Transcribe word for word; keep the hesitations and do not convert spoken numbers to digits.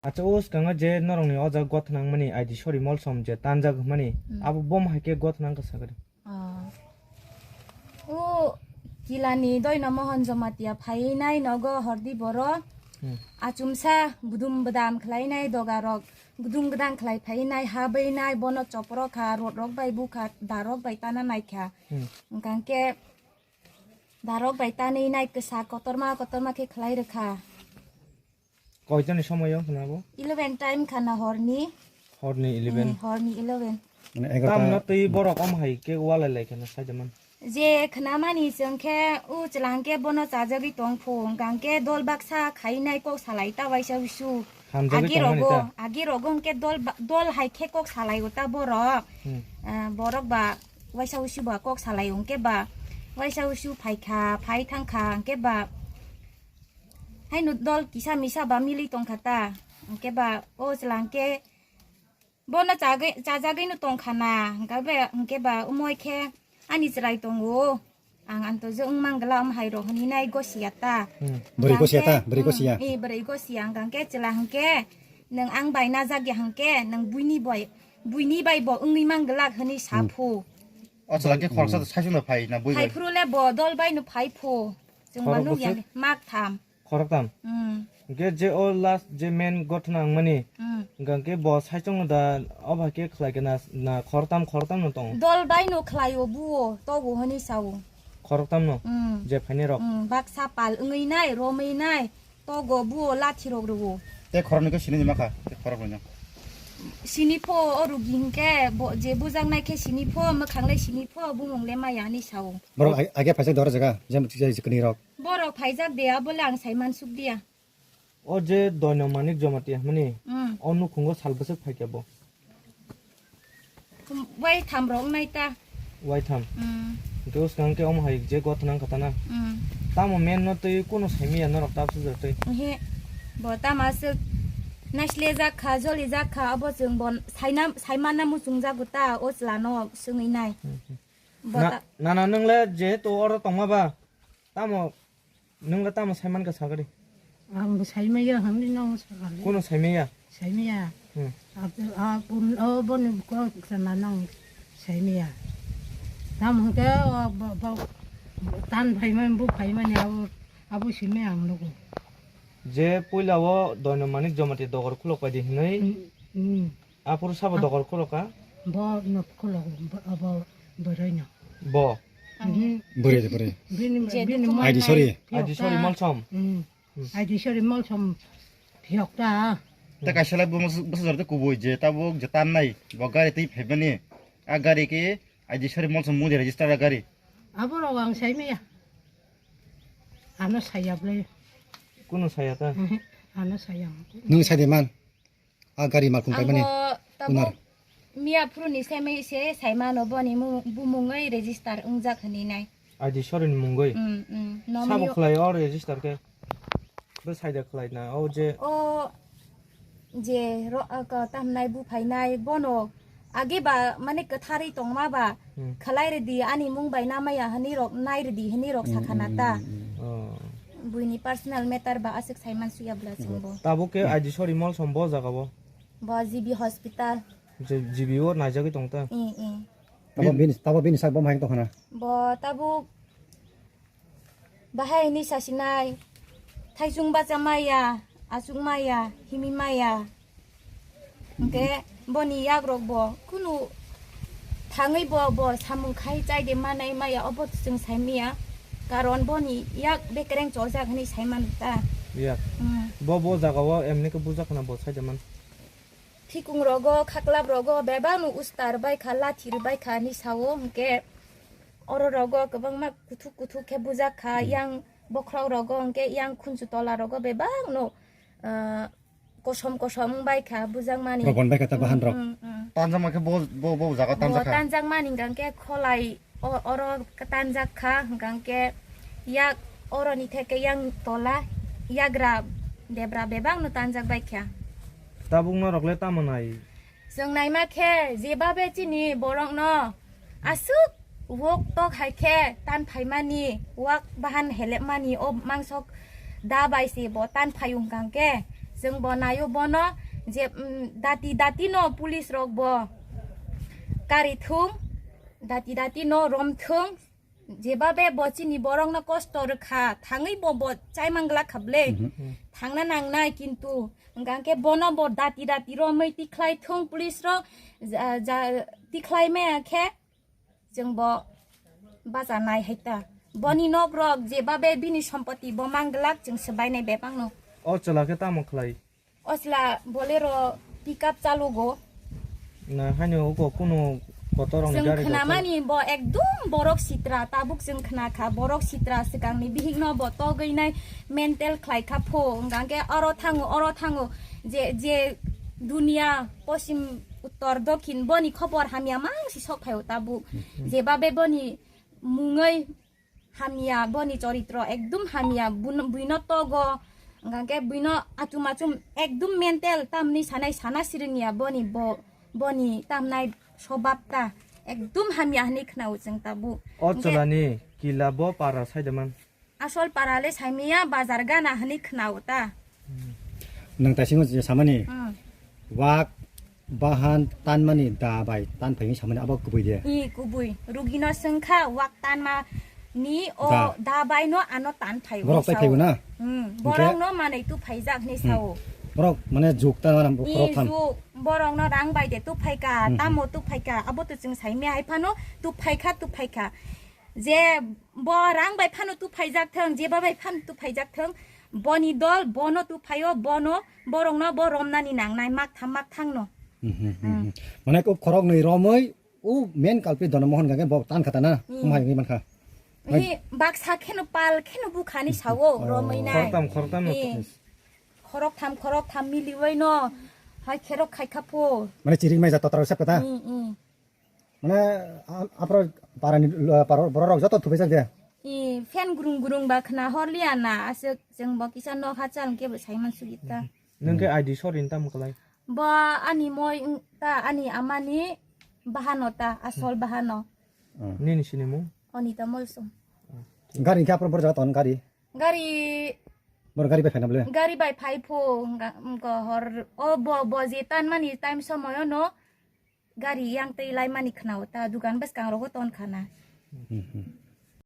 Acha, o swkango je norokni o jaga gothnang mani, I D sori molsom je tanjak hwnmani, hmm, abo bom hai khe gothnang kha sakari. Ah. O kilani doino Mohon Jamatia phainai nogo hordi boro. Hmm. Achumsa budum budam khlainai dogarok, budum gudam khlai phainai, habeinai, bono chopro kha, rot rok bai bukha, darok bai tana naikha. Hmm. Hwnkha khe darok bai tanwi nai kwsa kotorma kotorma khe khlai rwkha. Koitani somoyo khna bo? Eleven time khana horni. Horni eleven? Eh, horni eleven. Mane egarota. Tamno twi borok om hai khe walai lai khna saida man. Je khna mani chwng khe u chwla hwnkhe bono chajagwi tong phu, hwnkha hwnkhe dol baksa khainai kok salai ta waisa usu. Hamjagwi tong mani ta? Agi rogo, agi rogo hwnkhe dol ba-, dol hai khe kok salai o ta borok. Hmm. Ah, borok ba waisa usu ba kok salai o hwnkhe ba waisa usu phai kha, phai thang kha hwnkhe ba. Haino dol kisa misa ba mili tongkha ta. Hwnkhe ba o chwla hwnkhe bono chagwi, chajagwino tongkha na. Hwnkhe ba, hwnkhe ba umoi khe ani chwrai tongo. Ang antojo wng mangla om hai rok hwnwi nai gosiya ta. Hmm. Bwrwi gosiya ta, bwrwi gosiya. Hmm, eh, bwrwi gosiya hwnkhe chwla hwnkhe nwng ang bai najak ya hwnkhe nwng buini bai, buini bai bo wngwi mangla hwnwi sa phu. O chwla khe khoroksa saichung no phai na bui bai? Phai phuru le bo dol bai no phai phu. Chwng ba nukya mak tham. Khoroktham? Hmm. Hwnkhe je o last je main gotna wngmani, hmm, hwnkhe bo saichung no da o bai khe khlai khe na, na khoroktham, khoroktham no tongo? Dol bai no khlai o buo, togo hwnwi sa o. Khoroktham no? Hmm. Je phainai rok? Hmm, baksa pal wngwi nai, romwi nai, togo buo lathi rok rwo. Tei khoroknwi khe sini ma kha, tei khoroknwi no? Sini pho o rugi hwnkhe bo, je bujaknai khe sini pho, mwkhang le sini pho, bumung le maya hwnwi sa o. Borok ag-, age phaijak doro jaga, je, je, je kwni rok. Borok phaijak de, abole ang sai mansuk diya. O je Doino Manik Jamatia hwnmani, hmm, o nukhungo sal bwswk phaikha bo? Wai tham rok wngnai ta. Wai tham? Hmm. Hwnkhe o swkang khe omo hai je gotna wngkha ta na? Hmm. Tamo men no twi kuno saimanya norok ta bwswk twi? Ehe, bo tamo aswk naisle jak kha, joli jak kha, abo chwng bo saina, saimanna muchung jago ta, o chwla no swngwi nai. Hmm, hmm. Bo na, ta- nana nwng le jehetu oro tongma ba, tamo nwng le tamo saiman kha sakari? Ang bo saimaya, hamni no sakali. Kuno saimaya? Saimaya. Hmm. Abo, a, pun, o, boni ko sana nang saimaya. Tam hwnkhe, o, bo, bo, tan phaimani, bu phaimani, abo, abo simi ang nugo. Je puila o Doino Manik Jamatia dogor khulok pai di hinwi. Hmm, hmm. Aphuru sabo dogor khulok kha? Bo no khulok, bo, bo, bwrwi no. Bo? Mhm. Bwrwi, bwrwi. Bini, je bini dukhu mo-, I D sori. Phiyok ta. I D sori molsom? Mm. Mm. I D sori molsom phiyok ta. Ta kaisa lai bo mos-, bwsajor tei kubui je tabuk je tannai, bo gari twi phaimani. A gari khe I D sori molsom mudi register a gari. Abo rok ang saimaya. Ano saya bwlai. Kuno saya ta? Mhm. Ano saya. Nwng sai de man? A gari malkhung kaimani. Ang bo tabuk unar. Miya phuru ni semai se saimano boni mu-, bumungwi register wngjak hwnwi nai. I D sori ni mungwi? Mm, mm. Sabo khlai o register khe? Bo saida khlai na o je. O je ro-, a, ka tamnai bu phainai bono age ba mane kwtharwi tongma ba. Hmm. Khlai rwdi, ani mung bai namaya hwnwi rok nai rwdi hwnwi rok sakha na ta. Hmm, hmm, hmm. Oh. Buini personal matter ba aswk saiman suya bwla chwng bo. Tabuk khe I D sori molsom bo jaga o? Bo G B hospital. Je G B o naijagwi tong ta? Eh, eh. Tabo bini, tabo bini sak bo mahai tong khana? Bo tabuk Bahai ni sasinai, thaisung bacha maya, asuk maya, himi maya. Hwnkhe boni yak rok bo kunu thangwi bo, bo samung khai chai de manai maya, obo chwng sai maya. Karon boni yak bekereng chojak hwnwi sai manu ta. Yak. Hmm. Bo, bo jaga o emni khe bujak khana bo sai de man. Thikung rogo, khaklap rogo, bebak no ustar bai kha, lathi rw bai kha ni sao, hwnkhe oro rogo kwbangma kuthuk kuthuk khe bujak kha, hmm, yang bokhorok rogo, hwnkhe yang khunju tola rogo bebak no, ah, kosom kosom wng bai kha bujak mani. Rok bon bai kha ta bahan rok. Hmm, hmm, hmm. Tanjak ma khe bo, bo, bo jaga bo tanjak kha? Tanjak mani hwnkhe kholai O, oro tanjak kha, hwnkha khe yak oroni theke yang tola yagra debra bebak no tanjak bai kha. Tabuk norok le tamo nai? Chwng naima khe je babe chini borok no aswk wok tok hai khe tan phaimani, wak bahan helepmani, o mangsok da bai se bo tan phaiyung hwnkha khe Chwng bo naio bono je, mm, dati dati no police rok bo kari thung, dati dati no rom thung, jeba be bo chini borok no kosto rwkha, thangwi bo bo chaimang glak kha ble. Mhm. Thangna nangnai kintu hwnkha khe bono bo dati dati romwi tikhlai thung police rok, ja, ja, tikhlai maya khe. Chwng bo bacha nai hai ta. Boni nok rok jeba be bini sompoti bo mang glak chwng swbai nai bebak no. O chwla khe tamo khlai? O chwla Bolero pickup chalugo. Na haino uko kunu kotor rok ni Chwng gari khna rok mani bo ekdum borok sitra tabuk chwng khna kha borok sitra swkang ni bihik no bo togwi nai mental khlai kha pho hwnkha khe oro thango oro thango je je dunia poschim uttor dokhin boni khobor hamya mang si sok phaio tabuk. Jeba be boni mungoi hamya, boni choritro ekdum hamya, bun-, buino togo, hwnkha khe buino achum achum ekdum mental tamni sanai sana siringya boni bo, boni tamnai sobab ta ekdum hamya hinwi khnao chwng tabuk. O Hwnkhe chwlani kila bo para saidaman. Asol para le saimaya bazar gana hinwi khnao ta. Nwng taisingo je samani Hmm. wak bahan tanmani da bai tan phaini samani abo kubui de. I kubui. Rugino swngkha wak tanma ni o Da. da bai no ano tan phai Borok tai phaibo na? Hmm. Hwnkhe? Borok no manai tu phaijak hinwi Hmm. sao. Borok mane juk ta ram I khorok tham. Juk borok no rang bai de tu phaika, Hmm, hmm. tamo tu phaika, abo to chwng saimaya hai phano tu phaikha, tu phaikha. Je bo rang bai phano tu phaijak thung, jeba bai phano tu phaijak thung, boni dol bono tu phaio, bono borokno bo romnani nangnai mak tham mak thangno. Hmm, hmm, hmm, Hmm. hmm. Mane kok khorok nwi romwi u main culprit Dono Mohon gage bo tan khata na, Hmm. Umhai ngi mankha. Hi baksa kheno pal kheno bukhani sao Hmm. romwi nai. Khoroktham, khoroktham no Hi. Khoroktham, khoroktham miliwai no hai kherok khai kha pho. Mane chiring mai ja totra sep kata. Hmm, hmm. Mane, a-, aphro parani, lo-, paro-, borok rok joto thupaijak de? I, fan gurung gurung ba khna horliya na, aswk chwng bo kisa nok hachal hwnkhe bo saiman sugita. Nwng khe I D sorini tamo kwlai? Bo ani moi wng ta, ani amani bahano ta, asol bahano. Hmm. Nini sinimung? Onita Molsom. Gari hwnkhe aphro bor jaga ton gari? Gari Bor gari bai phaina bole? Gari bai phai pho, wngka, wngka hor, o bo, bo je tanmani time somoyo no, gari yang tei laimani khna o ta, dukan bwskang rogo ton khana. Hmm, hmm.